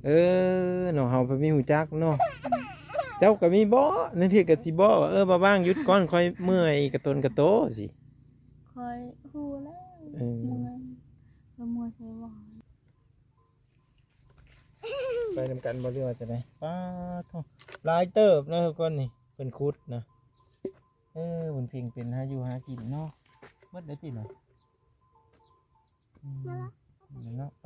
ເອີ ເນາະ ເຮົາບໍ່ມີຮູ້ຈັກເນາະ. ເຈົ້າກໍມີບໍ່? ນັກຮຽນກໍຊິບອກວ່າ ເອີ ບໍ່ວ່າງ ຢຸດກ່ອນ ຂ້ອຍເມື່ອຍກະຕົນກະໂຕ ຊິ ຂ້ອຍຮູ້ແລ້ວ. ເອີ ເມື່ອຍ ກໍເມື່ອຍໃສ່ວ່າ ໄປນຳກັນບໍ່ ຫຼືວ່າຈັ່ງໃດ? ປາດໂທ້ ຫຼາຍເຕີບເນາະທຸກຄົນ ນີ້ເພິ່ນຂຸດນະ. ເອີ ບຸນເພັງເປັນຫາຢູ່ຫາກິນເນາະ. ເບິດໄດ້ຕິເນາະ? ອືມ ນັ້ນເນາະ ໄປ.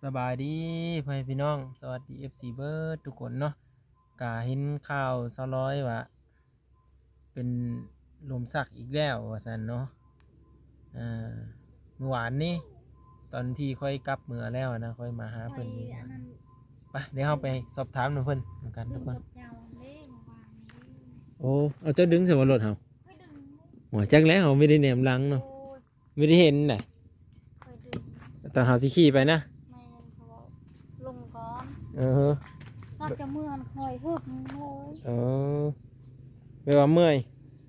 ສະບາຍດີພໍ່ແມ່ພີ່ນ້ອງ ສະຫວັດດີ ເອັຟຊີ ເບິດທຸກຄົນເນາະ. ກະເຫັນຂ່າວຊາວລອຍວ່າ ເປັນລົມຊັກອີກແລ້ວວ່າຊັ້ນເນາະ. ເອີ ມື້ວານນີ້ ຕອນທີ່ຂ້ອຍກັບເມືອແລ້ວນະ ຂ້ອຍມາຫາເພິ່ນ. ໄປ ດຽວເຮົາໄປສອບຖາມນຳເພິ່ນນຳກັນທຸກຄົນ. ໂອ້ ເອົາ ເຈົ້າດຶງໃສ່ວ່າລົດເຮົາ? ໂອ້ຍ ຈັກແລ້ວ ເຮົາບໍ່ໄດ້ແນມຫຼັງເນາະ. ບໍ່ໄດ້ເຫັນໃດ ຂ້ອຍດຶງ ຕອນເຮົາຊິຂີ່ໄປນະ. ແມ່ນ ເຂົາເວົ້າລົງກ່ອນ. ເອີ ຮອດຈະເມືອນ ຂ້ອຍຮຶບເລີຍ. ເອີ ແບບວ່າເມື່ອຍ.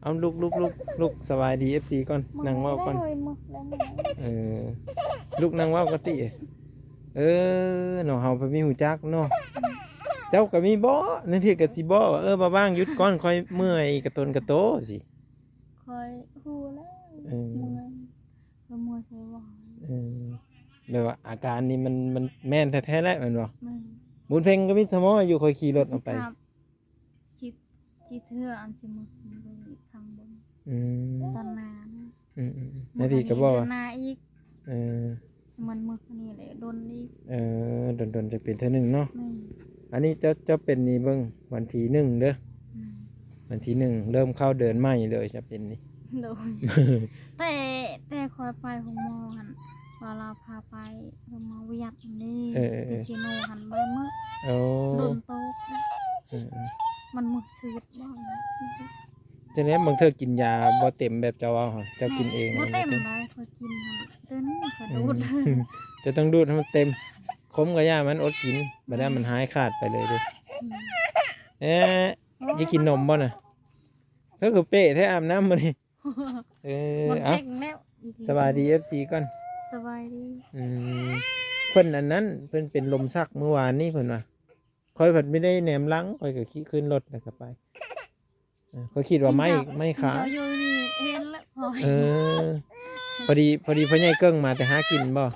ເອົາ ລຸກ ລຸກ ລຸກ ລຸກ ສະບາຍດີ ເອັຟຊີ ກ່ອນ ນັ່ງເວົ້າກ່ອນ. ເອີ ລຸກນັ່ງເວົ້າກ່ອນຕິ. ເອີ ເນາະ ເຮົາບໍ່ມີຮູ້ຈັກເນາະ. ເຈົ້າກໍມີບໍ່? ນັກຮຽນກໍຊິບອກວ່າ ເອີ ບໍ່ວ່າງ ຢຸດກ່ອນ ຂ້ອຍເມື່ອຍກະຕົນກະໂຕ ຊິ ຂ້ອຍຮູ້ແລ້ວ. ເອີ ເມື່ອຍ ກໍເມື່ອຍໃສ່ວ່າ. ເອີ ແບບວ່າອາການນີ້ມັນ ມັນແມ່ນແທ້ໆແຫຼະ ແມ່ນບໍ່? ແມ່ນ. ບຸນເພັງກໍມີສະໝໍຢູ່ ຂ້ອຍຂີ່ລົດອອກໄປ ຊິຂັບ ຊິ ຊິເທື່ອອັນຊິໝົດໄປຂ້າງບົນ. ອືມ ຕອນໜ້ານະ. ອືມໆໆ ແລ້ວພີ່ກໍບອກວ່າ ເດືອນໜ້າອີກ. ເອີ ມັນໝົດນີ້ແຫຼະ ດົນອີກ. ເອີ ດົນໆ ຈະເປັນເທື່ອໜຶ່ງເນາະ. ແມ່ນ. ອັນນີ້ເຈົ້າ ເຈົ້າເປັນນີ້ເບິ່ງ ວັນທີໜຶ່ງເດີ. ອືມ ວັນທີໜຶ່ງ ເລີ່ມເຂົ້າເດືອນໃໝ່ເລີຍ ຈະເປັນນີ້. ໂດຍ ແຕ່ ແຕ່ຂ້ອຍໄປໂຮງໝໍຫັ້ນ ວ່າລາວພາໄປໂຮງໝໍວຽດນີ້. ເອີໆໆ ທີ່ຊີໂນຫັ້ນໄປມື້. ໂອ້ ດົນໂຕ. ເອີໆ ມັນໝົດຊີວິດບໍ່? ຈັ່ງໃດ ບາງເທື່ອກິນຢາບໍ່ເຕັມແບບເຈົ້າເວົ້າຫັ້ນ ເຈົ້າກິນເອງ. ບໍ່ເຕັມ ບໍ່ເຕັມ ໄດ ຂ້ອຍກິນຫັ້ນ ເທື່ອນີ້ຂ້ອຍດູດ. ເອີ ເຈົ້າຕ້ອງດູດໃຫ້ມັນເຕັມ. ຂົມກໍຢ່າ ມັນອົດກິນ ບັດນັ້ນມັນຫາຍຂາດໄປເລີຍເດ້. ອືມ ເອີ ຢາກກິນນົມບໍ່ນະ? ເອີ ຄືເປ້ແທ້ ອາບນ້ຳມື້ນີ້. ເອີ ເອົາ ສະບາຍດີ ເອັຟຊີ ກ່ອນ. ສະບາຍດີ. ອືມ ເພິ່ນອັນນັ້ນ ເພິ່ນເປັນລົມຊັກມື້ວານນີ້ ເພິ່ນວ່າ. ຂ້ອຍພັດບໍ່ໄດ້ແນມຫຼັງ ຂ້ອຍກໍຂີ່ຂຶ້ນລົດແລ້ວກໍໄປ. ເອີ ຂ້ອຍຄິດວ່າໄມ້ ໄມ້ຂາ. ເຈົ້າຢູ່ນີ້ເຫັນແລ້ວ. ເອີ ພໍດີ ພໍດີພໍ່ໃຫຍ່ເກິ່ງມາແຕ່ຫາກິນບໍ່?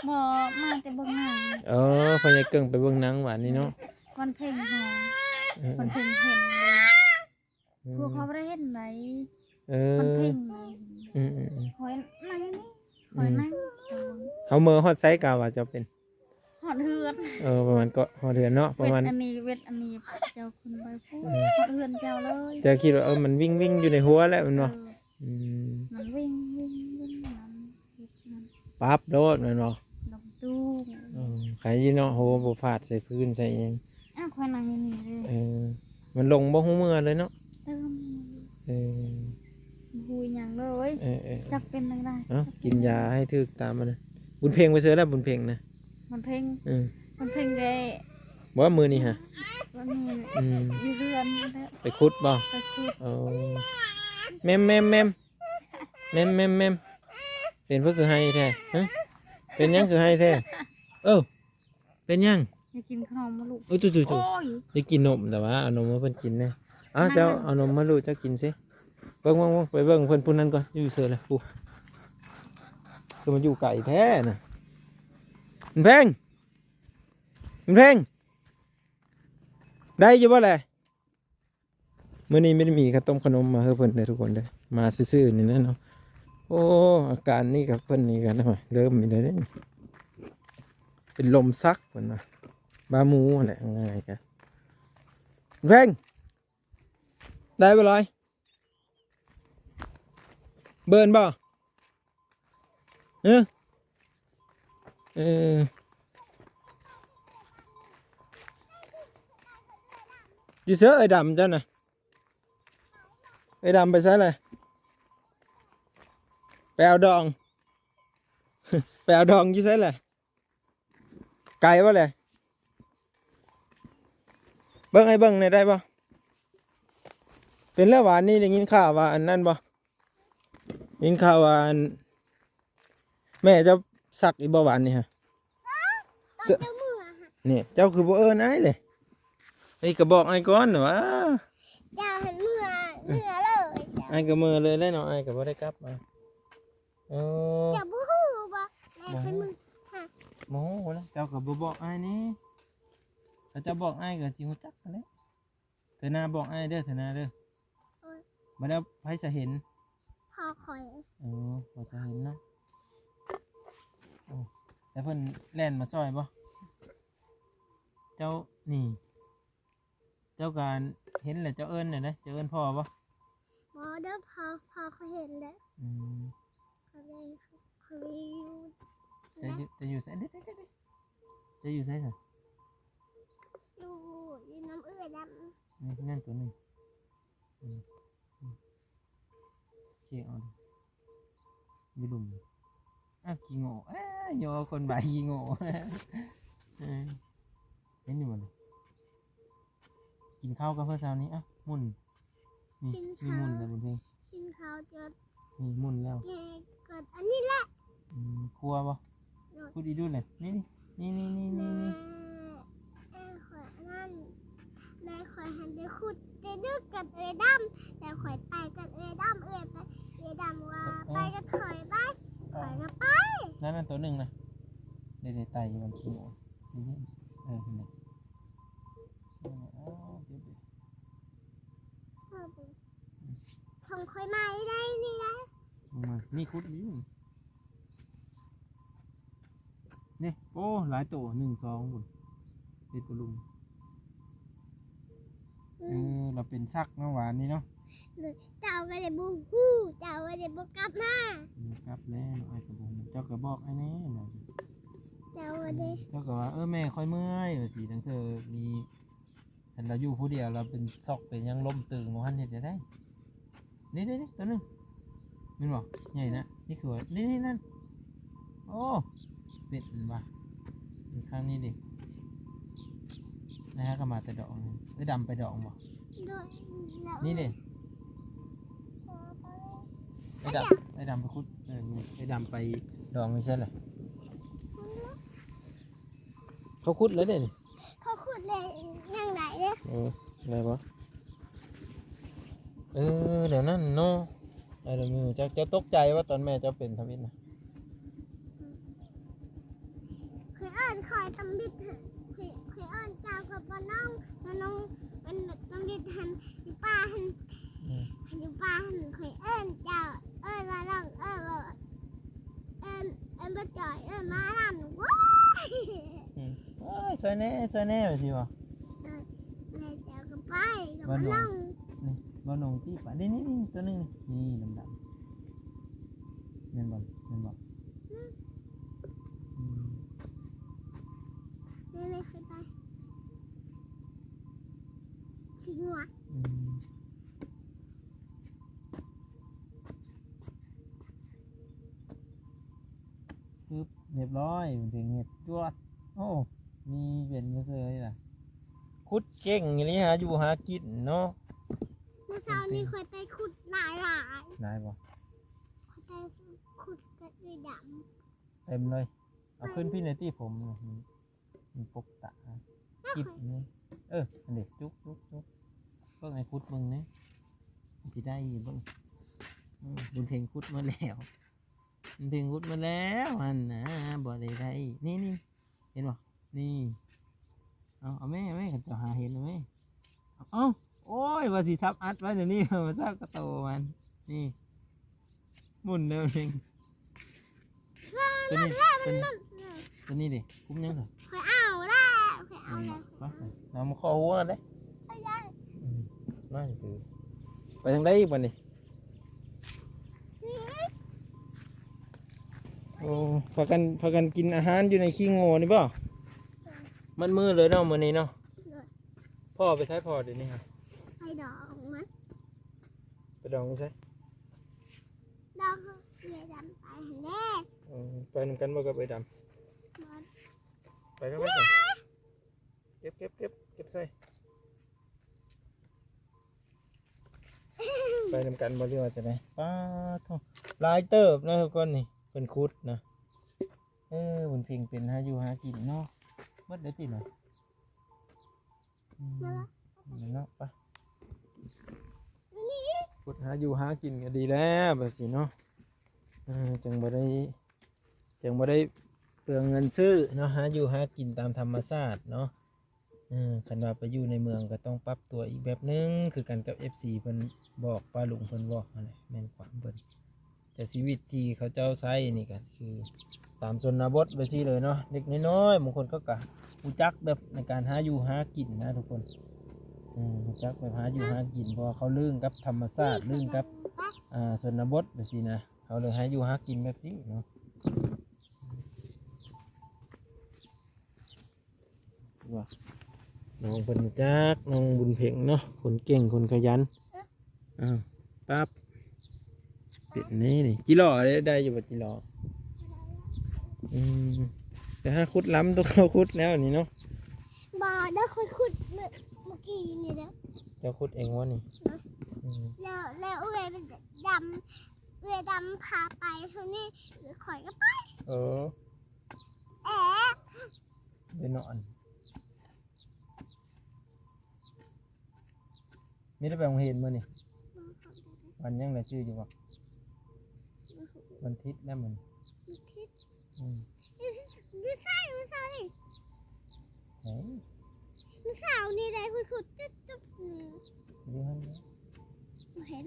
ບໍ່ ມາແຕ່ເບິ່ງໜັງ. ເອີ ພໍ່ໃຫຍ່ເກິ່ງໄປເບິ່ງໜັງວານນີ້ເນາະ. ວັນເພັງເຮົາ. ເອີ ວັນເພັງເຫັນເລີຍ. ອືມ ພວກເຂົາບໍ່ໄດ້ເຫັນໃດ. ເອີ ມັນເພັງເລີຍ. ອືມໆໆ ຂ້ອຍນັ່ງນີ້ ຂ້ອຍນັ່ງ. ອືມ ເຮົາເມືອຮອດໃສກະວ່າເຈົ້າເປັນ? ຮອດເຮືອນ. ເອີ ປະມານກໍຮອດເຮືອນເນາະ ປະມານ ເວັດອັນນີ້ ເວັດອັນນີ້ ເຈົ້າຂຶ້ນໄປພຸ້ນ. ອືມ ຮອດເຮືອນເຈົ້າເລີຍ. ເຈົ້າຄິດວ່າ ເອີ ມັນວິ່ງໆຢູ່ໃນຫົວແຫຼະແມ່ນບໍ່? ເອີ ອືມ ມັນວິ່ງໆໆ ມັນ ປັບໂລດແມ່ນບໍ່? ລົງຕູ້. ເອີ ໄຄຢູ່ເນາະ ໂຫ ບໍ່ຟາດໃສ່ພື້ນໃສ່ຫຍັງ. ອ້າວ ຂ້ອຍນັ່ງຢູ່ນີ້ເດ້. ເອີ ມັນລົງບໍ່ຮູ້ເມື່ອເລີຍເນາະ. ຕື່ມ. ເອີ ບໍ່ຮູ້ຫຍັງເລີຍ. ເອີໆໆ ຈັກເປັນຈັ່ງໃດ. ເອົ້າ ກິນຢາໃຫ້ຖືກຕາມມັນນະ. ບຸນເພັງໄປໃສລະ ບຸນເພັງນະ? ບຸນເພັງ. ເອີ ບຸນເພັງໄດ້ ບໍ່ ມື້ນີ້ຫະ? ມື້ນີ້. ອືມ ຢູ່ເຮືອນນີ້ແຫຼະ. ໄປຂຸດບໍ່? ໄປຂຸດ. ໂອ້ ແມ່ມໆໆ ແມ່ມໆໆ ເປັນເພິ່ນຄືໄຫ້ແທ້? ຮະ ເປັນຫຍັງຄືໄຫ້ແທ້? ເອີ ເປັນຫຍັງ? ຢາກກິນຂະໜົມບໍ່ລູກ? ໂອ້ຍ ໂອ້ຍ ຢາກກິນນົມ ແຕ່ວ່າເອົານົມໃຫ້ເພິ່ນກິນແດ່. ອ້າວ ເຈົ້າເອົານົມໃຫ້ລູກເຈົ້າກິນຊິ. ເບິ່ງໆໆ ໄປເບິ່ງເພິ່ນຜູ້ນັ້ນກ່ອນ ຢູ່ເຊີລະ ຜູ້ ຄືມາຢູ່ໄກແທ້ນະ. ບຸນເພັງ ບຸນເພັງ ໄດ້ຢູ່ບໍ່ແລະ? ມື້ນີ້ມີ ມີເຂົ້າຕົ້ມຂະໜົມມາໃຫ້ເພິ່ນເດີທຸກຄົນເດີ ມາຊື່ໆນີ້ແຫຼະເນາະ. ໂອ້ ອາການນີ້ກັບເພິ່ນນີ້ກັນ ເລີ່ມມີແລ້ວເດ້ ເປັນລົມຊັກເພິ່ນວ່າ ບາໝູຫັ້ນແຫຼະ ງ່າຍໆ ກະ ເພັງ ໄດ້ບໍ່ລອຍ? ເບິ່ງບໍ່? ເອີ ເອີ ຢູ່ເຊີ ເອື້ອຍດຳເຈົ້ານະ? ເອື້ອຍດຳໄປໃສລະ? ໄປເອົາດອງ ໄປເອົາດອງຢູ່ໃສລະ? ໄກບໍ່ແຫຼະ? ເບິ່ງໃຫ້ເບິ່ງແດ່ໄດ້ບໍ່? ເປັນແລ້ວຫວານນີ້ ໄດ້ຍິນຂ່າວວ່າອັນນັ້ນບໍ່? ໄດ້ຍິນຂ່າວວ່າອັນ ແມ່ເຈົ້າຊັກອີກບໍ່ຫວານນີ້ຮະ? ຕອນເຈົ້າເມືອຫັ້ນ ນີ້ ເຈົ້າຄືບໍ່ເອີ້ນອ້າຍເລີຍ? ນີ້ກໍບອກອ້າຍກ່ອນວ່າ ເຈົ້າຫັ້ນເມືອ ເມືອເລີຍ ອ້າຍກໍເມືອເລີຍແຫຼະເນາະ ອ້າຍກໍບໍ່ໄດ້ກັບມາ. ເອີ ເຈົ້າບໍ່ຮູ້ບໍ່? ແມ່ຂ້ອຍເມືອ ບໍ່ຮູ້ແຫຼະ ເຈົ້າກໍບໍ່ບອກອ້າຍແດ່. ຖ້າເຈົ້າບອກອ້າຍກໍຊິຮູ້ຈັກຫັ້ນແຫຼະ. ເທື່ອໜ້າບອກອ້າຍເດີ ເທື່ອໜ້າເດີ. ໂອ້ຍ ບັດແລ້ວໃຜຈະເຫັນ? ພໍ່ຂ້ອຍ. ເອີ ພໍ່ຈະເຫັນເນາະ. ໂອ້ ແລ້ວເພິ່ນແລ່ນມາຊ່ອຍບໍ່? ເຈົ້ານີ້ ເຈົ້າກະເຫັນແລ້ວເຈົ້າເອີ້ນແນວໃດ? ເຈົ້າເອີ້ນພໍ່ບໍ່? ບໍ່ເດີ ພໍ່ ພໍ່ຂ້ອຍເຫັນແລ້ວ. ອືມ ຂ້ອຍ ຂ້ອຍຢູ່ ເຈົ້າຢູ່ ເຈົ້າຢູ່ໃສ? ເດ ເດ ເດ ເດ ເຈົ້າຢູ່ໃສຊະ? ຢູ່ ຢູ່ນຳເອື້ອຍດຳ. ນີ້ ນັ້ນຕົວໜຶ່ງ. ອືມ ອືມ ເຊກເອົາ ຢູ່ລຸ່ມ. ອ້າວ ຂີ້ໂງ່ ເອີ ໂຍ ຄົນບ້າຂີ້ໂງ່. ເອີ ເຫັນຢູ່ບໍ່ນີ້? ກິນເຂົ້າກັນເພື່ອເຊົ້ານີ້. ອ້າວ ໝຸ່ນ ນີ້ ມີໝຸ່ນແລ້ວບຸນເພັງ. ກິນເຂົ້າຈົນ ນີ້ໝຸ່ນແລ້ວ ແມ່ກໍອັນນີ້ແຫຼະ. ອືມ ຄົວບໍ່? ໂດຍ ຂຸດອີດຸນແຫຼະ. ນີ້ ນີ້ ນີ້ ນີ້ ນີ້ ແມ່ ແມ່ຂ້ອຍອັນນັ້ນ ແມ່ຂ້ອຍຫັ້ນໄປຂຸດແຕ່ດຶກກັບເອື້ອຍດຳ ແລ້ວຂ້ອຍໄປກັບເອື້ອຍດຳ ເອື້ອຍໄປ ເອື້ອຍດຳວ່າ ເອີ ໄປກັບຂ້ອຍໄປ ເອີ ຂ້ອຍກໍໄປ. ນັ້ນ ນັ້ນຕົວໜຶ່ງນະ ເດ ເດ ໄຕ່ຢູ່ມັນຂີ້ໂມ ນີ້ ເອີ ຫັ້ນແຫຼະ. ເອີ ເອົາ ເກັບເດ ເອົາໄປ ອືມ ສົ່ງຂ້ອຍມາໄດ້ນີ້ນະ ອືມ ນີ້ຂຸດຢູ່. ນີ້ ໂອ້ ຫຼາຍໂຕ ໜຶ່ງ ສອງພຸ້ນ ເຮັດໂຕລຸມ. ອືມ ເອີ ລາວເປັນຊັກເນາະ ຫວານນີ້ເນາະ. ໂດຍ ເຈົ້າກໍໄດ້ບໍ່ຮູ້ ເຈົ້າກໍໄດ້ບໍ່ກັບມາ. ອືມ ກັບແລ້ວ ອ້າຍກໍບໍ່ຮູ້ ເຈົ້າກໍບອກອ້າຍແດ່. ເຈົ້າກໍໄດ້ ເຈົ້າກໍວ່າ ເອີ ແມ່ຂ້ອຍເມື່ອຍ ວ່າຊີ້ ຕັ້ງເທື່ອມີ ຄັນລາວຢູ່ຜູ້ດຽວ ລາວເປັນຊອກເປັນຫຍັງ ລົ້ມຕຶງ ບໍ່ທັນເຮັດແນວໃດ. ນີ້ໆໆ ໂຕໜຶ່ງ ແມ່ນບໍ່? ໃຫຍ່ນະ ນີ້ຄືວ່າ ນີ້ໆ ນັ້ນ ໂອ້ ເປັດມັນວ່າ ຂ້າງນີ້ເດ ນະຮະ ກໍມາແຕ່ດອກໜຶ່ງ. ເອີ ດຳໄປດອກບໍ່? ໂດຍ ນີ້ເດ ເອີ ໄອ້ດຳ ໄອ້ດຳໄປຂຸດ ເອີ ໄອ້ດຳໄປດອກນີ້ໃຊ່ລະ ເຂົາຂຸດແລ້ວເດ້ນີ້. ເຂົາຂຸດເລີຍ ຍັງໄດ້ເດ້. ເອີ ໄດ້ບໍ່? ເອີ ແນວນັ້ນເນາະ. ໄອ້ດຳ ເຈົ້າ ເຈົ້າຕົກໃຈບໍ່ຕອນແມ່ເຈົ້າເປັນທຳອິດນະ? ຂ້ອຍເອີ້ນຂ້ອຍທຳອິດ ຂ້ອຍ ຂ້ອຍເອີ້ນເຈົ້າກັບປ້ານ້ອງ ປ້ານ້ອງ ອັນທຳອິດຫັ້ນ ຢູ່ປ່າຫັ້ນ ອືມ ຢູ່ປ່າຫັ້ນ ຂ້ອຍເອີ້ນເຈົ້າ ເອີ້ນວ່ານ້ອງ ເອີ້ນວ່າ ເອີ້ນ ເອີ້ນບໍ່ຈ່ອຍ ເອີ້ນມານຳ ວ້າຍ ອືມ ໂອ້ຍ ຊ່ວຍແດ່ ຊ່ວຍແດ່ ວ່າຊີ້ບໍ່? ໂດຍ ແລ້ວເຈົ້າກໍໄປກັບນ້ອງ ນີ້ ບໍ່ໜົງຕີປາ ນີ້ ນີ້ ນີ້ ໂຕໜຶ່ງນີ້ ນີ້ດຳໆ ແມ່ນບໍ່? ແມ່ນບໍ່? ອືມ ອືມ ແມ່ ແມ່ ຂຶ້ນໄປ ຂີ້ງົວ ອືມ. ປຶບ ຮຽບຮ້ອຍ ເພິ່ນເຮັດຈວດ. ໂອ້ ມີເປັນມາເຊີຍລະ ຂຸດເກັ່ງອີ່ຫຼີ ຫາຢູ່ຫາກິນເນາະ. ມື້ເຊົ້ານີ້ຂ້ອຍໄປຂຸດຫຼາຍໆ. ຫຼາຍບໍ່? ຂ້ອຍໄປຂຸດກັບເອື້ອຍດຳ ເຕັມເລີຍ. ເອົາຂຶ້ນພີ້ແດ່ຕິ ຜົມ ມັນປົກຕາ ກິບນີ້ ເອີ ອັນນີ້ ຈຸກ ຈຸກ ຈຸກ ເບິ່ງ ໃຫ້ຂຸດເບິ່ງແດ່ ມັນຊິໄດ້ຢູ່ບໍ່? ອືມ ບຸນເພັງຂຸດມາແລ້ວ ບຸນເພັງຂຸດມາແລ້ວຫັ້ນນະ ບໍ່ໄດ້ໄດ້. ນີ້ ນີ້ ເຫັນບໍ່? ນີ້ ເອົາ ເອົາແມ່ ເອົາແມ່ ຄັນເຈົ້າຫາເຫັນ ເອົາແມ່. ເອົ້າ ໂອ້ຍ ວ່າຊິທັບອັດໄວ້ດຽວນີ້ ມາຊັກກະໂຕມັນ ນີ້ ໝຸ່ນເດີເພງ ໂຕນີ້ ໂຕນີ້ເດ ກຸມຍັງຊະ? ຂ້ອຍເອົາແລ້ວ ຂ້ອຍເອົາແລ້ວ ມາ ມາຂໍຫົວກັນເດ້ ອືມ ມາ ໄປທາງໃດອີກບັດນີ້? ໂອ້ ພາກັນ ພາກັນກິນອາຫານຢູ່ໃນຂີ້ໂງ່ນີ້ບໍ່? ມັດມື້ເລີຍເນາະ ມື້ນີ້ເນາະ. ໂດຍ ພໍ່ໄປໃສພໍ່ດຽວນີ້ຮະ? ໄປດອງມັນ ໄປດອງຢູ່ໃສ? ດອງເອື້ອຍດຳໄປຫັ້ນເດ້. ເອີ ໄປນຳກັນບໍ່ກັບເອື້ອຍດຳ? ບໍ່ ໄປກັບໃຜ? ເກັບ ເກັບ ເກັບ ເກັບໃສ່. ไปนำกันบ่ หรือว่าจั่งใด๋? ป๊าดโธ่ หลายเติบนะทุกคน นี่เพิ่นขุดนะ เออ บุญเพ็งเป็นหาอยู่หากินเนาะ หมดแล้วตินะ อืม เนาะ ไป ขุดหาอยู่หากินก็ดีแล้ว แบบนี้เนาะ เออ จั่งบ่ได้ จั่งบ่ได้เปลืองเงินซื้อเนาะ หาอยู่หากินตามธรรมชาติเนาะ เออ คันว่าไปอยู่ในเมืองก็ต้องปรับตัวอีกแบบหนึ่ง คือกันกับเอฟซีเพิ่นบอก ป้าลุงเพิ่นบอกนั่นแหละ แม่นความเพิ่น แต่ชีวิตที่เขาเจ้าใช้นี่ก็คือตามชนบทไปซี้เลยเนาะ เด็กน้อยๆ บางคนเขาก็รู้จักแบบในการหาอยู่หากินนะทุกคน เออ รู้จักแบบหาอยู่หากิน เพราะว่าเขาลื่นกับธรรมชาติ ลื่นกับ อ่า ชนบทไปซี้นะ เขาเลยหาอยู่หากินแบบนี้เนาะ ว่าน้องเพิ่นรู้จัก น้องบุญเพ็งเนาะ คนเก่ง คนขยัน อ้าว ปั๊บ เป็นนี่นี่ จิหล่อได้ ได้อยู่บ่จิหล่อ อืม แต่ถ้าขุดล้ำต้องเข้าขุดแล้วนี่เนาะ บ่ เด้อ ข้อยขุดเมื่อ เมื่อกี้นี่เด้อ เจ้าขุดเองวะนี่ เนาะ อืม แล้ว แล้วเอื้อยมันดำ เอื้อยดำพาไปเท่านี้ ข้อยก็ไป เออ แอะ ไปนอน มีได้ไปโรงเรียนมื้อนี้ วันหยังล่ะ จื่ออยู่บ่ วันอาทิตย์แล้วมื้อนี้ วันอาทิตย์ อืม อยู่ อยู่ไสมื้อเช้านี่ ไส มื้อเช้านี่ได้ ข้อยขุดจุ๊บๆ นี่ อยู่หั่นแหละ บ่เห็น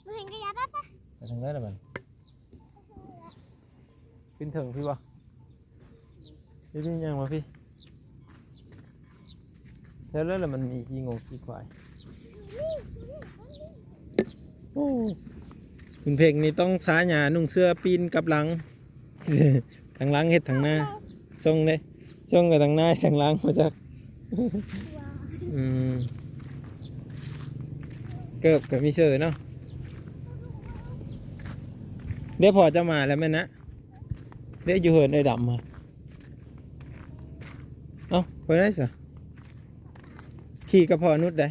บ่เห็นก็อย่าไป ไป ไปทางใดล่ะบัดนี้ ขึ้นเทิงพี้บ่ พี้ พี้ ย่างมาพี้ แถวนั้นแหละมันมีขี้งกขี้ควาย โอ้ คุณเพ็งนี่ต้องสาหญ้า นุ่งเสื้อปีนกลับหลัง ทางหลังเฮ็ดทางหน้า ส่งเด้ ส่งไปทางหน้า ทางหลังมาจัก อืม เกิบก็มีเสื้อเนาะ เดี๋ยวพ่อจะมาแล้วแม่นนะ เดี๋ยวอยู่เหินไอ้ดำมา เอ้า ไปได้ซะ ขี่กับพ่อนุชได้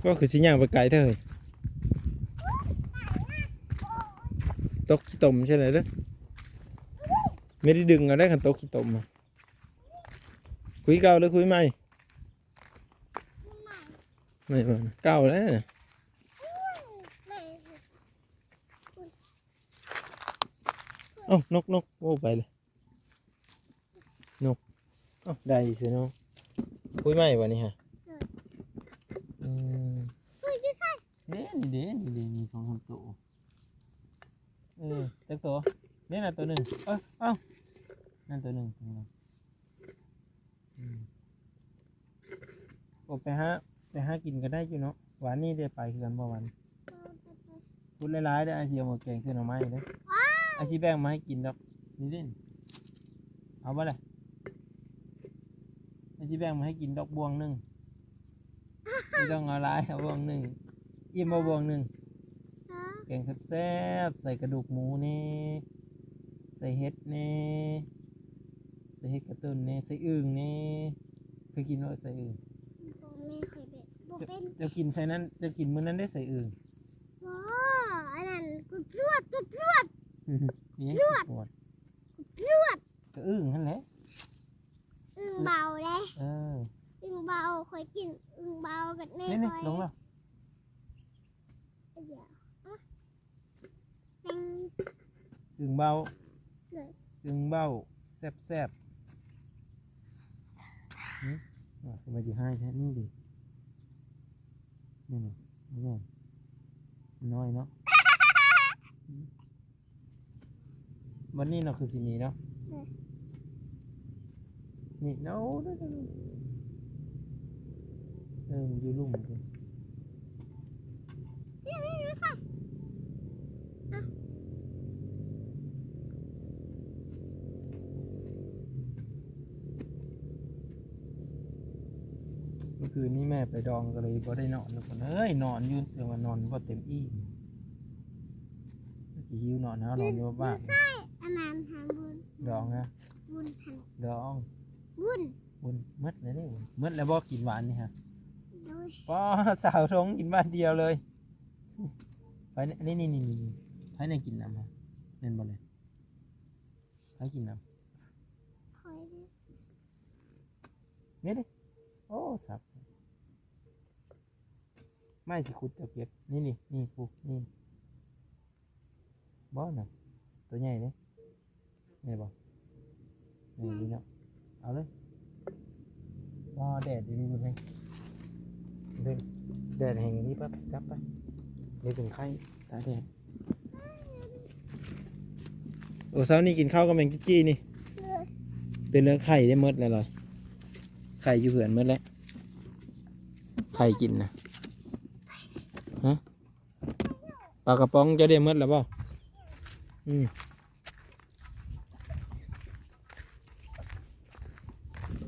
ก็คือสิย่างไปไกลเด้อ ตกขี้ตมใช่ไหมเด้อ ไม่ได้ดึงเอาได้คันตกขี้ตมอะ คุยเก่าหรือคุยใหม่ ใหม่ เก่าแล้วนะ เอ้า นก นก โอ้ ไปเลย นก เอ้า ได้ซื่อเนาะ คุยใหม่บ่นี่ฮะ อืม เด้ นี่เด้ นี่เด้ มีสองสามตัว เออ จักตัว นี่น่ะตัวหนึ่ง เอ้า เอ้า นั่นตัวหนึ่ง อืม โอ้ ไปหา ไปหากินก็ได้อยู่เนาะ หวานนี่ได้ไปคือกันบ่หวาน พูดหลายๆ เด้อ อ้ายสิเอามาแกงใส่หน่อไม้เด้อ อ้ายสิแบ่งมาให้กินดอก นี่เด้ เอาบ่ล่ะ อ้ายสิแบ่งมาให้กินดอกบ่วงหนึ่ง บ่ต้องเอาหลาย เอาบ่วงหนึ่ง อิ่มบ่บ่วงหนึ่ง แกงแซ่บๆ ใส่กระดูกหมูแหน่ ใส่เห็ดแหน่ ใส่เห็ดกระตุ้นแหน่ ใส่อึ่งแหน่ เคยกินบ่ใส่อึ่ง บ่แม่น ข้อยแบบบ่เป็น เจ้ากินใส่นั้น เจ้ากินมื้อนั้นได้ใส่อึ่ง บ่ อันนั้น กดจวด กดจวด นี่ จวด กดจวด ก็อึ่งหั่นแหละ อึ่งเบาเด้ เออ อึ่งเบา ข้อยกินอึ่งเบากับแม่ นี่ๆ ข้อย ลงแล้ว เดี๋ยว อะ แม่ง อึ่งเบา เลย อึ่งเบา แซ่บๆ หึ ว่าทำไมสิหายแท้ นี่ดิ นี่ๆ นี่ น้อยเนาะ วันนี้เนาะ คือสิมีเนาะ เออ นี่เนาะ เออ มันอยู่ลุ่มมัน เมื่อคืนนี้แม่ไปดองก็เลยบ่ได้นอนทุกคนเอ้ย นอนอยู่แต่ว่านอนบ่เต็มอิ่ม สิหิวนอน เฮานอนอยู่บ้าน อยู่ไส อันนั้นหาบ่ ດອງນະ ວຸ້ນຫັ້ນ ດອງ ວຸ້ນ ວຸ້ນ ໝົດແລ້ວເດ້ ໝົດແລ້ວບໍ່? ກິນຫວານນີ້ຮະ ໂດຍ ປ້າ ສາວທົງກິນບາດດຽວເລີຍ. ໃຜ ນີ້ໆໆໆ ໃຜແນ່ກິນນຳ ແມ່ນບໍ່ເລີຍ? ໃຜກິນນຳ? ຂ້ອຍເດ້ ນີ້ເດ້ ໂອ້ ສັບ ໄມ້ຊິຂຸດເຈົ້າເກັບ ນີ້ໆ ນີ້ ປູ ນີ້ ບໍ່ນະ ໂຕໃຫຍ່ເດ້ ແມ່ນບໍ່? ນີ້ເນາະ ເອົາເລີຍ. ອໍ ແດດຢູ່ນີ້ມັນແຮງ ເດ້ ແດດແຮງນີ້ ໄປ ໄປ ກັບໄປ ນີ້ເປັນໄຂ້ ຕາກແດດ. ໂອ້ ເຊົ້ານີ້ກິນເຂົ້າກັບແມງຈີ້ນີ້ ເປັນເລື່ອງໄຂ້ໄດ້ໝົດແລ້ວລະ ໄຂ້ຢູ່ເຮືອນໝົດແລ້ວ ໄຂ້ກິນນະ ຮະ ປາກະປ໋ອງເຈົ້າໄດ້ໝົດແລ້ວບໍ່? ອືມ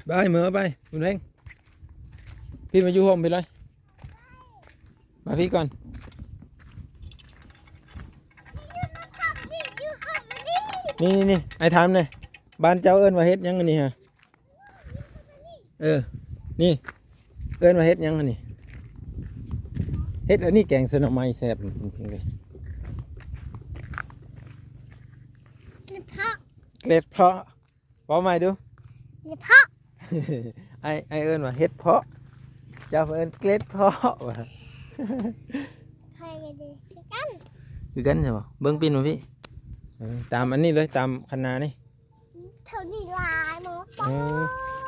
ໄປ ເມືອໄປ ບຸນເພັງ ພີ່ມາຢູ່ຮົ່ມພີ່ເລີຍ ມາພີ່ກ່ອນ ນີ້ໆໆ ອ້າຍຖາມແດ່ ບ້ານເຈົ້າເອີ້ນວ່າເຫັດຫຍັງອັນນີ້ຫະ? ເອີ ນີ້ ເອີ້ນວ່າເຫັດຫຍັງອັນນີ້? ເຫັດອັນນີ້ແກງໃສ່ໜໍ່ໄມ້ແຊບ ເກລັດເພາະ ເກລັດເພາະ ເວົ້າໃໝ່ດູ ເກລັດເພາະ ອ້າຍ ອ້າຍເອີ້ນວ່າເຫັດເພາະ ເຈົ້າເອີ້ນເກລັດເພາະວ່າ ຂ້ອຍກໍດີຄືກັນ ຄືກັນໃຊ່ບໍ່? ເບິ່ງປິ່ນມາພີ່ ເອີ ຕາມອັນນີ້ເລີຍ ຕາມຄັນນານີ້ ເທົ່ານີ້ຫຼາຍບໍ່? ເອີ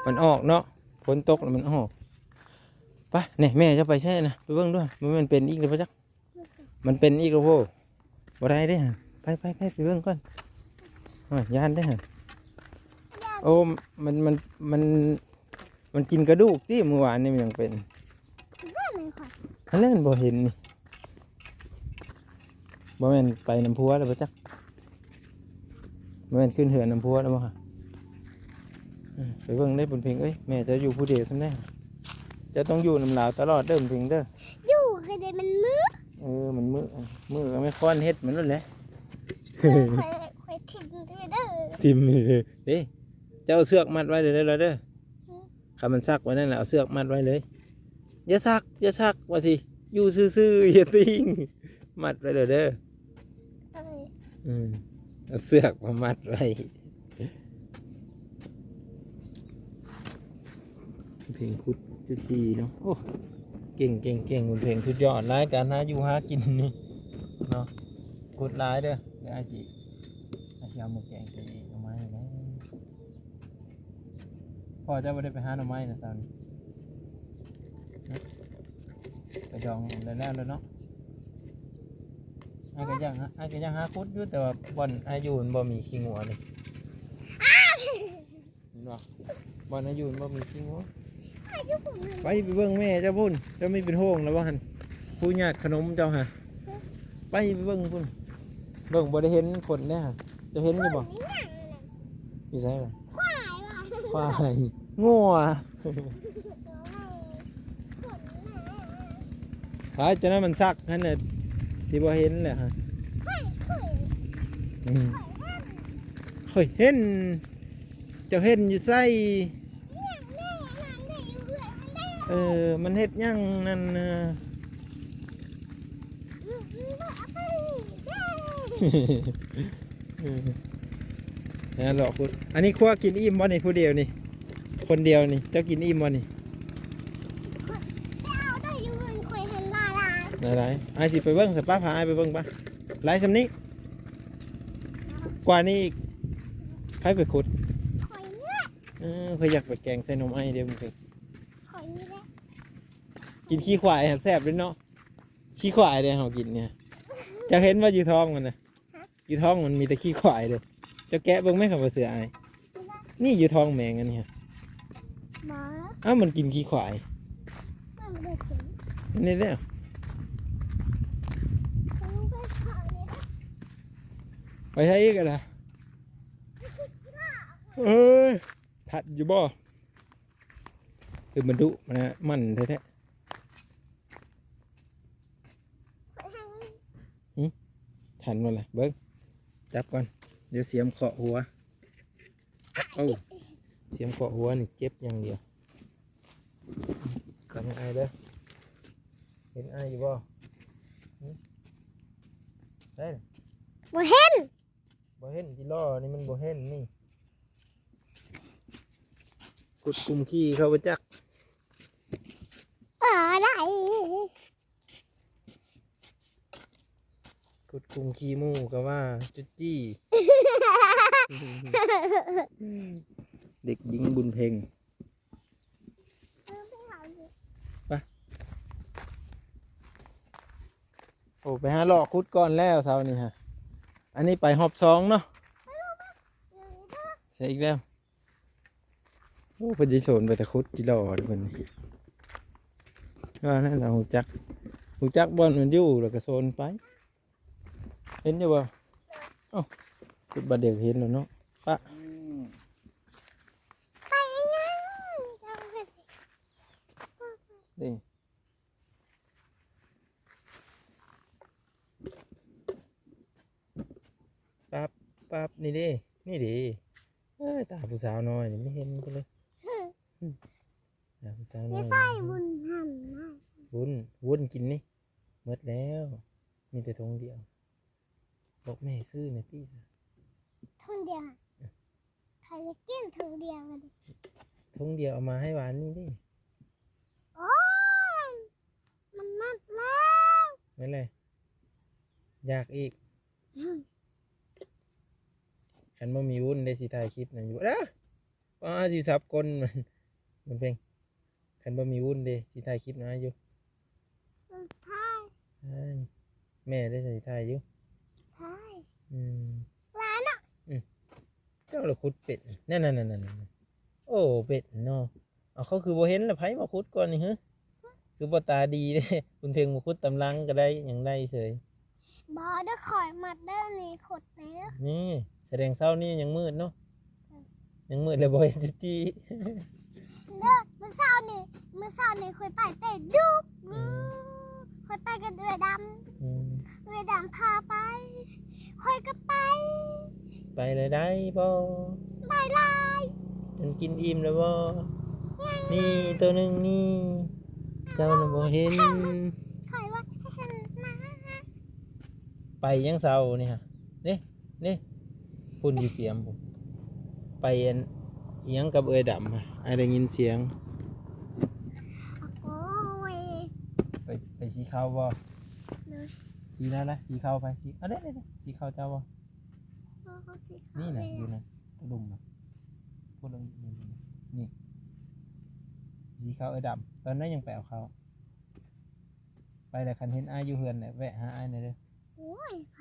ມັນອອກເນາະ ຝົນຕົກແລ້ວມັນອອກ. ໄປ ນີ້ແມ່ເຈົ້າໄປໃສນະ ໄປເບິ່ງດ້ວຍ ມັນເປັນອີກແລ້ວບໍ່ຈັກ ມັນເປັນອີກແລ້ວໂຫ ບໍ່ໄດ້ເດ້ ໄປ ໄປ ໄປ ໄປເບິ່ງກ່ອນ ໂອ້ຍ ຢ້ານເດ້ຫັ້ນ ໂອ້ ມັນ ມັນ ມັນ ມັນກິນກະດູກຕິ ມື້ວານນີ້ມັນຍັງເປັນ ນັ້ນແຫຼະ ມັນບໍ່ເຫັນນີ້ ບໍ່ແມ່ນໄປນຳຜົວແລ້ວບໍ່ຈັກ ບໍ່ແມ່ນຂຶ້ນເຮືອນນຳຜົວແລ້ວບໍ່? ເອີ ໄປເບິ່ງເດ້ບຸນເພັງເອີຍ ແມ່ເຈົ້າຢູ່ຜູ້ດຽວຊ່ຳໃດ ເຈົ້າຕ້ອງຢູ່ນຳລາວຕະຫຼອດເດີບຸນເພັງເດີ ຢູ່ກໍໄດ້ມັນມື້ ເອີ ມັນມື້ ມື້ກໍແມ່ຄ້ອນເຮັດມັນນັ້ນແຫຼະ ຂ້ອຍ ຂ້ອຍຖິ້ມເດີ ຖິ້ມເດີ ເດ້ ເຈົ້າເອົາເຊືອກມັດໄວ້ເດີລະເດີ ອືມ ຄັນມັນຊັກໄວ້ນັ້ນແຫຼະ ເອົາເຊືອກມັດໄວ້ເລີຍ ຢ່າຊັກ ຢ່າຊັກ ວ່າຊິຢູ່ຊື່ໆ ຢ່າຕີງ ມັດໄວ້ເລີຍເດີ ເອີ ອືມ ເອົາເຊືອກມາມັດໄວ້ ເພັງຂຸດຈຸຈີເນາະ ໂອ້ ເກັ່ງໆໆ ເກັ່ງ ເກັ່ງ ເກັ່ງ ສຸດຍອດຫຼາຍ ການຫາຢູ່ຫາກິນນີ້ເນາະ ຂຸດຫຼາຍເດີ ດຽວອ້າຍຊິ ອ້າຍຊິເອົາໝາກແກງໃສ່ໜໍ່ໄມ້ແລ້ວ. ພໍ່ເຈົ້າບໍ່ໄດ້ໄປຫາໜໍ່ໄມ້ນະເຊົ້ານີ້ ໄປດອງແລ້ວໆ ແລ້ວເນາະ ອ້າຍກໍຢາກ ອ້າຍກໍຢາກຫາຂຸດຢູ່ ແຕ່ວ່າບ່ອນອ້າຍຢູ່ມັນບໍ່ມີຂີ້ງົວນີ້ ເຫັນບໍ່? ບ່ອນອ້າຍຢູ່ມັນບໍ່ມີຂີ້ງົວ ໄປ ໄປເບິ່ງແມ່ເຈົ້າພຸ້ນ ເຈົ້າມີເປັນໂຮງແລ້ວບໍ່ຫັ້ນ ຜູ້ຍາດຂະໜົມເຈົ້າຫະ ໄປ ໄປເບິ່ງພຸ້ນ ເບິ່ງບໍ່ໄດ້ເຫັນຄົນເດ້ຫະ ເຈົ້າເຫັນຢູ່ບໍ່? ຢູ່ໃສລະ? ຄວາຍຫວາ? ຄວາຍ ງົວ ພາຍ ຈັ່ງນັ້ນມັນສັກຫັ້ນແຫຼະ ຊິບໍ່ເຫັນແຫຼະຮະ ຂ້ອຍ ຂ້ອຍ ອືມ ຂ້ອຍເຫັນ ຂ້ອຍເຫັນ ເຈົ້າເຫັນຢູ່ໃສ? ເອີ ມັນເຮັດຫຍັງນັ້ນນະ? ເອີ ແມ່ນເລາະຂຸດ ອັນນີ້ຄົວກິນອີ່ມບໍ່ນີ້ ຜູ້ດຽວນີ້ ຄົນດຽວນີ້ ເຈົ້າກິນອີ່ມບໍ່ນີ້? ຫຼາຍໆ ອ້າຍຊິໄປເບິ່ງ ສະປາ ພາອ້າຍໄປເບິ່ງປະ ຫຼາຍສ່ຳນີ້ ກວ່ານີ້ອີກ ໃຜໄປຂຸດ? ຂ້ອຍນີ້ແຫຼະ ເອີ ຂ້ອຍຢາກໄປແກງໃສ່ໜໍ່ໄມ້ເດ້ມື້ນີ້ ຂ້ອຍນີ້ແຫຼະ ກິນຂີ້ຄວາຍແຊບເດ້ເນາະ ຂີ້ຄວາຍເດ້ເຮົາກິນນີ້ ເຈົ້າເຫັນບໍ່ຢູ່ທ້ອງມັນນະ? ຢູ່ທ້ອງມັນມີແຕ່ຂີ້ຄວາຍເດ້ ເຈົ້າແກະເບິ່ງແມ້ ຄັນບໍ່ເຊື່ອອ້າຍ ນີ້ຢູ່ທ້ອງແມງອັນນີ້ ບໍ່ ອ້າວ ມັນກິນຂີ້ຄວາຍ ມັນບໍ່ໄດ້ກິນ ນີ້ແຫຼະ ໄປໃສອີກຫັ້ນນະ ເອີຍ ທັນຢູ່ບໍ່? ຄືມັນດຸນະ ມັນແທ້ໆ ຫຶ ທັນບໍ່ລະ? ເບິ່ງ ຈັບກ່ອນ ດຽວສຽມເຄາະຫົວ ໂອ້ ສຽມເຄາະຫົວນີ້ເຈັບຢ່າງດຽວ. ຟັງອ້າຍເດີ ເຫັນອ້າຍຢູ່ບໍ່? ຫຶ? ເຫັນ? ບໍ່ເຫັນ. ບໍ່ເຫັນ ຈີລໍນີ້ມັນບໍ່ເຫັນນີ້. ກຸດກຸ່ມຂີ້ເຂົາບໍ່ຈັກ. ປາໄດ້. ຂຸດຂຸມຂີ້ໝູກະວ່າຈຸດຈີ້. ເດັກຍິງບຸນເພັງ ໄປ. ໂອ້ ໄປຫາເລາະຂຸດກ່ອນແລ້ວເຊົ້ານີ້ຮະ. ອັນນີ້ໄປຮອບສອງເນາະ. ໃສ່ອີກແລ້ວ. ໂອ້ ເພິ່ນຊິໂຊນໄປແຕ່ຂຸດຈີ່ຫຼໍ່ເພິ່ນນີ້. ວ່ານັ້ນລະ ຮູ້ຈັກ ຮູ້ຈັກບ່ອນມັນຢູ່ ແລ້ວກໍໂຊນໄປ. ເຫັນຢູ່ບໍ່? ເອົ້າ ເຮັດບາດດຽວເຫັນແລ້ວເນາະ. ປະ ໄປຫຍັງ? ເດ້ ປັບ ປັບ ນີ້ເດ້ ນີ້ເດ້. ເອີຍ ຕາຜູ້ສາວນ້ອຍນີ້ ບໍ່ເຫັນເພິ່ນເລີຍ. ຕາຜູ້ສາວນ້ອຍ ວຸ້ນຫັ້ນນະ ວຸ້ນ ວຸ້ນກິນນີ້ ໝົດແລ້ວ ມີແຕ່ຖົງດຽວ. ບອກແມ່ຊື້ແດ່ຕິ ຖົງດຽວ. ຂ້ອຍຢາກກິນຖົງດຽວ. ຖົງດຽວເອົາມາໃຫ້ຫວານນີ້ເດ້. ໂອ້ຍ ມັນໝົດແລ້ວ. ນັ້ນແຫຼະ ຢາກອີກ. ຄັນບໍ່ມີວຸ້ນເດ້ ຊິຖ່າຍຄລິບນັ້ນຢູ່. ອ້າ ຊິສັບກົ້ນມັນ ມັນເພງ. ຄັນບໍ່ມີວຸ້ນເດ້ ຊິຖ່າຍຄລິບນຳອ້າຍຢູ່. ຖ່າຍ ຖ່າຍ. ແມ່ເດ້ ຊິຖ່າຍຢູ່. ຖ່າຍ. ອືມ ຫຼາຍເນາະ. ອືມ ເຈົ້າລະຂຸດເປັນ ນັ້ນໆໆໆ. ໂອ້ ເປັນເນາະ. ເອົາ ເຂົາຄືບໍ່ເຫັນລະ ໃຜມາຂຸດກ່ອນນີ້ຫື? ຄືບໍ່ຕາດີເດ້. ບຸນເພັງມາຂຸດຕາມຫຼັງກໍໄດ້ ຍັງໄດ້ເສີຍ. ບໍ່ເດີ ຂ້ອຍມັກເດີ ນີ້ຂຸດເດີ. ນີ້ ສະແດງເຊົ້ານີ້ຍັງມືດເນາະ. ອືມ ຍັງມືດແລ້ວບໍ່ເຫັນຕິຕິ. ເດີ ມື້ເຊົ້ານີ້ ມື້ເຊົ້ານີ້ຂ້ອຍໄປເຕະດຸກ. ອືມ ຂ້ອຍໄປກັບເອື້ອຍດຳ. ອືມ ເອື້ອຍດຳພາໄປ ຂ້ອຍກໍໄປ. ໄປແລ້ວໄດ້ບໍ່? ໄດ້ຫຼາຍ. ເຈົ້າກິນອີ່ມແລ້ວບໍ່? ຍັງ. ນີ້ໂຕໜຶ່ງນີ້ ເຈົ້ານະບໍ່ເຫັນ. ຂ້ອຍວ່າເຫັນນະ. ໄປຍັງເຊົ້ານີ້ຫະ ເດ້ ເດ້ ພຸ້ນຢູ່ສຽມພຸ້ນ. ໄປອັນ ອີ່ຫຍັງກັບເອື້ອຍດຳຫະ ອ້າຍໄດ້ຍິນສຽງ. ໂອ້ຍ ໄປ ໄປສີເຂົ້າບໍ່? ໂດຍ. ສີນັ້ນນະ ສີເຂົ້າໄປ ສີ ອັນນີ້ ນີ້ ສີເຂົ້າເຈົ້າບໍ່? ບໍ່ ສີເຂົ້າ ນີ້ນະ ແມ່ນ ຢູ່ນະ ຕະດຸ່ມນະ ພຸ້ນ ນີ້ ສີເຂົ້າເອື້ອຍດຳ. ຕອນນັ້ນຍັງໄປເອົາເຂົ້າ. ໄປແລ້ວ ຄັນເຫັນອ້າຍຢູ່ເຮືອນແຫຼະ ແວະຫາອ້າຍແດ່ເດີ. ໂອ້ຍ ໃຜ?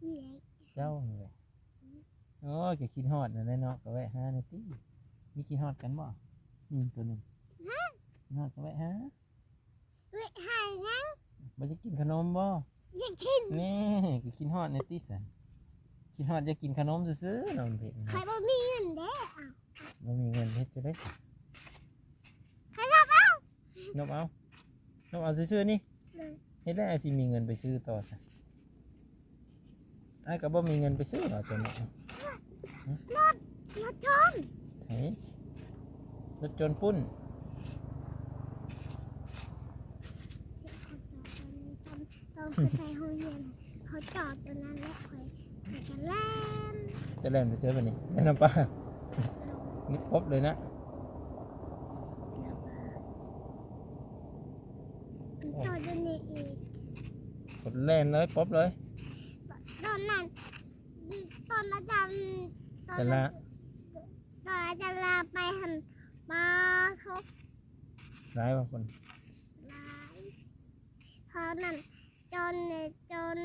ນີ້ແຫຼະ ເຈົ້ານີ້ແຫຼະ. ໂອ້ຍ ກໍຄິດຮອດນັ້ນແຫຼະເນາະ ກໍແວະຫາແດ່ຕິ. ມີຄິດຮອດກັນບໍ່? ນີ້ໂຕໜຶ່ງ ຄິດຮອດກໍແວະຫາ. ແວະຫາຫຍັງ? ບໍ່ຢາກກິນຂະໜົມບໍ່? ຢາກກິນ. ນີ້ ກໍຄິດຮອດແດ່ຕິຊັ້ນ. ຄິດຮອດຢາກກິນຂະໜົມຊື່ໆ ນ້ອງເພັງ. ຂ້ອຍບໍ່ມີເງິນເດ້. ອ້າວ ບໍ່ມີເງິນເຮັດຈັ່ງໃດ? ຂ້ອຍນັບເອົາ ນັບເອົາ ນັບເອົາຊື່ໆນີ້. ໂດຍ. ເຮັດໄດ້ ອ້າຍຊິມີເງິນໄປຊື້ຕໍ່ຊະ. ອ້າຍກໍບໍ່ມີເງິນໄປຊື້ດອກຕົວນີ້. ຮະ? ລົດ ລົດຈົນ. ໃສ? ລົດຈົນປຸ້ນ. ຕອນ ຕອນຂ້ອຍໄປໂຮງຮຽນ ເຂົາຈອດຕົວນັ້ນແຫຼະ ຂ້ອຍ ຂ້ອຍກໍແລ່ນ. ຈະແລ່ນໄປໃສບັດນີ້? ແລ່ນນຳປ້າ. ນີ້ປົບເລີຍນະ. ຈອດຢູ່ນີ້ອີກ. ກົດແລ່ນເລີຍ ປົບເລີຍ. ຕອນນັ້ນ ຕອນອາຈານ ຕອນ ອາຈານລາ ຕອນອາຈານລາໄປຫັ້ນ ປາໂທ້ ຫຼາຍບໍ່ຄົນ? ຫຼາຍ. ເພາະນັ້ນ ຈອນ ຈອນ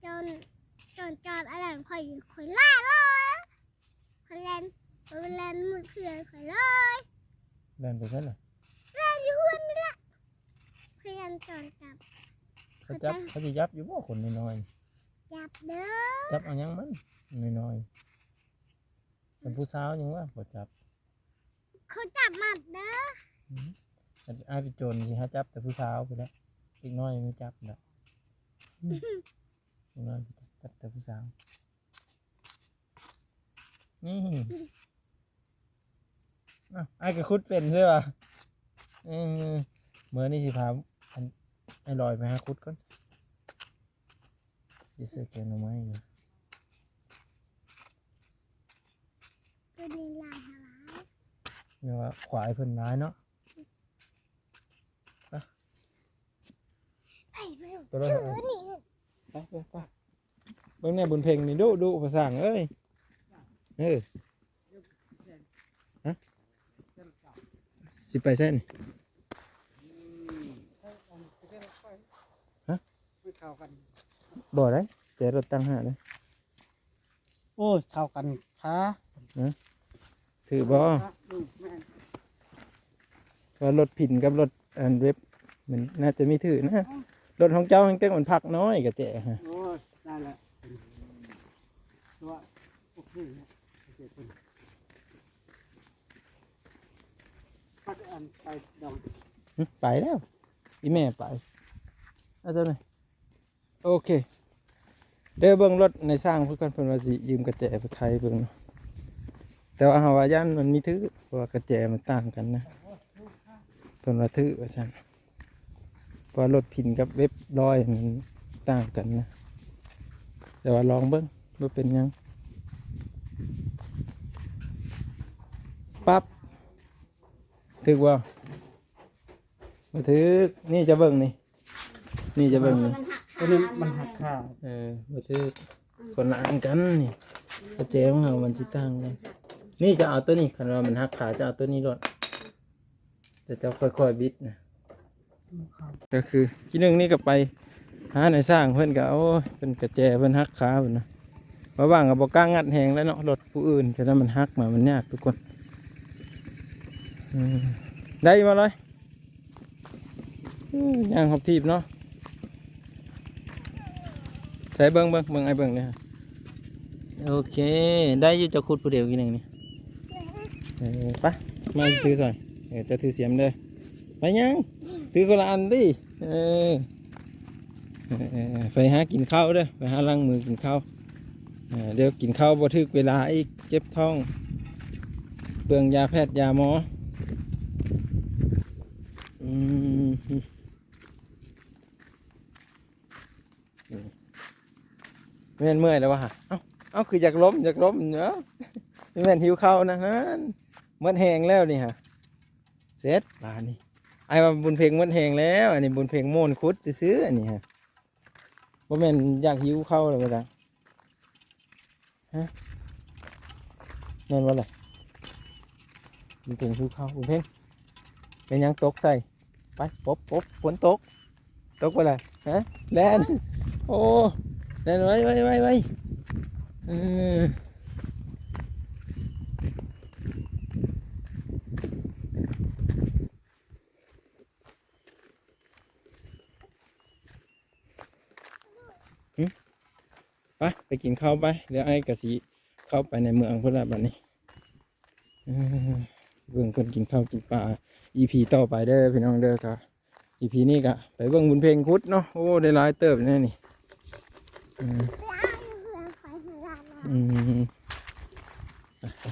ຈອນ ຈອນ ຈອນ ອັນນັ້ນ ຂ້ອຍ ຂ້ອຍລາເລີຍ. ຂ້ອຍແລ່ນ ຂ້ອຍແລ່ນໝົດເພື່ອນຂ້ອຍເລີຍ. ແລ່ນໄປໃສລະ? ແລ່ນຢູ່ເຮືອນນີ້ລະ. ຂ້ອຍຢ້ານຈອນຈັບ. ເຂົາຈັບ ເຂົາຊິຈັບຢູ່ບໍ່ ຄົນນ້ອຍໆ? ຈັບເດີ. ຈັບເອົາຫຍັງມັນ ນ້ອຍໆ? ເປັນຜູ້ສາວຍັງວ່າບໍ່ຈັບ. ເຂົາຈັບມັດເດີ. ອືມ ອ້າຍເປັນໂຈນຊິຫາຈັບແຕ່ຜູ້ສາວພຸ້ນແຫຼະ. ເດັກນ້ອຍບໍ່ຈັບດອກ. ອືມ ເດັກນ້ອຍຈັບແຕ່ຜູ້ສາວ. ນີ້ ອ້າວ ອ້າຍກໍຂຸດເປັນໃຊ່ຫວາ? ເອີ ມື້ນີ້ຊິພາ ອັນ ອ້າຍລອຍໄປຫາຂຸດກ່ອນ ຊິຊື້ແກງໜໍ່ໄມ້ຢູ່ ໂຕນີ້ຫຼາຍເທົ່າໃດ? ແມ່ນວ່າຄວາຍເພິ່ນຫຼາຍເນາະ. ໄປ ໄປ ໄປ ໄປ ໄປ ໄປ ເບິ່ງແດ່ບຸນເພັງນີ້ດຸດຸພາສ້າງເອີຍ ເອີ ຮະ ຊິໄປໃສນີ້ ຮະ ບໍ່ໄດ້ ແຈລົດຕ່າງຫາກເດ້. ໂອ້ຍ ເຂົ້າກັນຊະ ຖືກບໍ່? ອືມ ແມ່ນ ວ່າລົດພິນກັບລົດອັນເວັບ ມັນໜ້າຈະມີຖືກນະ ລົດຂອງເຈົ້າແຮງແຕ່ງມັນພັກນ້ອຍກະແຈຮະ. ໂອ້ຍ ນັ້ນແຫຼະ ຖືວ່າໂອເຄແລ້ວ ໂອເຄເພິ່ນ ພັກອັນໄປດອງ ຫຶ ໄປແລ້ວ ອີແມ່ໄປ ເອົາໂຕນີ້. ໂອເຄ ດຽວເບິ່ງລົດໃນຊ່າງເພິ່ນກ່ອນ ເພິ່ນວ່າຊິຢືມກະແຈໄປໄຂເບິ່ງເນາະ ແຕ່ວ່າເຮົາວ່າຢ້ານມັນມີຖືກ ເພາະວ່າກະແຈມັນຕ່າງກັນນະ ເພິ່ນວ່າຖືກວ່າຊັ້ນ ເພາະວ່າລົດພິນກັບເວັບຮ້ອຍມັນຕ່າງກັນນະ ແຕ່ວ່າລອງເບິ່ງ ບໍ່ເປັນຫຍັງ ປັບ ຖືກບໍ່? ບໍ່ຖືກ ນີ້ຈະເບິ່ງນີ້ ນີ້ຈະເບິ່ງນີ້ ມັນຫັກຂາ ໂຕນີ້ມັນຫັກຂາ ເອີ ບໍ່ຖືກ ອືມ ຄົນລະອັນກັນນີ້ ກະແຈຂອງເຮົາມັນຊິຕ່າງກັນ ນີ້ຈະເອົາໂຕນີ້ ຄັນວ່າມັນຫັກຂາຈະເອົາໂຕນີ້ໂລດ ແຕ່ເຈົ້າຄ່ອຍໆບິດນະ ອືມ ກໍຄືທີໜຶ່ງນີ້ກໍໄປຫານາຍຊ່າງເພິ່ນກໍ ໂອ້ຍ ເພິ່ນກະແຈເພິ່ນຫັກຂາເພິ່ນນະ ວ່າຫວ່າງກໍບໍ່ກ້າງັດແຮງແລ້ວເນາະ ລົດຜູ້ອື່ນ ແຕ່ລະມັນຫັກມາມັນຍາກທຸກຄົນ ອືມ ໄດ້ບໍ່ລອຍ? ອືມ ຍ່າງຮອບທີບເນາະ ໃສ່ເບິ່ງ ເບິ່ງ ເບິ່ງ ອ້າຍເບິ່ງເດີ ໂອເຄ ໄດ້ຢູ່ ເຈົ້າຂຸດຜູ້ດຽວກິນຫຍັງນີ້ ເອີ ໄປ ມາຖືຊ່ອຍ ເອີ ເຈົ້າຖືສຽມເດີ ໄປຫຍັງ ຖືຄົນລະອັນຕິ ເອີ ເອີ ໄປຫາກິນເຂົ້າເດີ ໄປຫາລ້າງມືກິນເຂົ້າ ເອີ ດຽວກິນເຂົ້າບໍ່ຖືກເວລາອີກ ເຈັບທ້ອງ ເປືອງຢາແພດຢາໝໍ ອືມ ແມ່ນເມື່ອຍແລ້ວຫວາ ເອົ້າ ເອົ້າ ຄືຢາກລົມ ຢາກລົມ ເອົ້າ ແມ່ນຫິວເຂົ້ານະ ຫັ້ນ ໝົດແຮງແລ້ວນີ້ຫະ ເສັດບາດນີ້ ອ້າຍວ່າບຸນເພັງໝົດແຮງແລ້ວ ອັນນີ້ບຸນເພັງໂມນຂຸດຊື່ໆ ອັນນີ້ຫະ ບໍ່ແມ່ນຢາກຫິວເຂົ້າແລ້ວວ່າຊັ້ນ ຮະ ແມ່ນບໍ່ລະ ບຸນເພັງຫິວເຂົ້າ ບຸນເພັງ ແມ່ນຫຍັງຕົກໃສ່ ໄປ ປົບ ປົບ ຝົນຕົກ ຕົກບໍ່ລະ ຮະ ແລ່ນ ໂອ້ ແລ່ນໄວໆ ເອີ ຫຶ ໄປ ໄປກິນເຂົ້າໄປ ດຽວອ້າຍກະຊິເຂົ້າໄປໃນເມືອງພຸ້ນລະບາດນີ້ ເອີ ເບິ່ງເພິ່ນກິນເຂົ້າກິນປາ ອີພີຕໍ່ໄປເດີພີ່ນ້ອງເດີ ກະ ອີພີນີ້ກະໄປເບິ່ງບຸນເພັງຂຸດເນາະ ໂອ້ ໄດ້ຫຼາຍເຕີບແນ່ນີ້ ອືມ ອືມ ໄປ ໄປ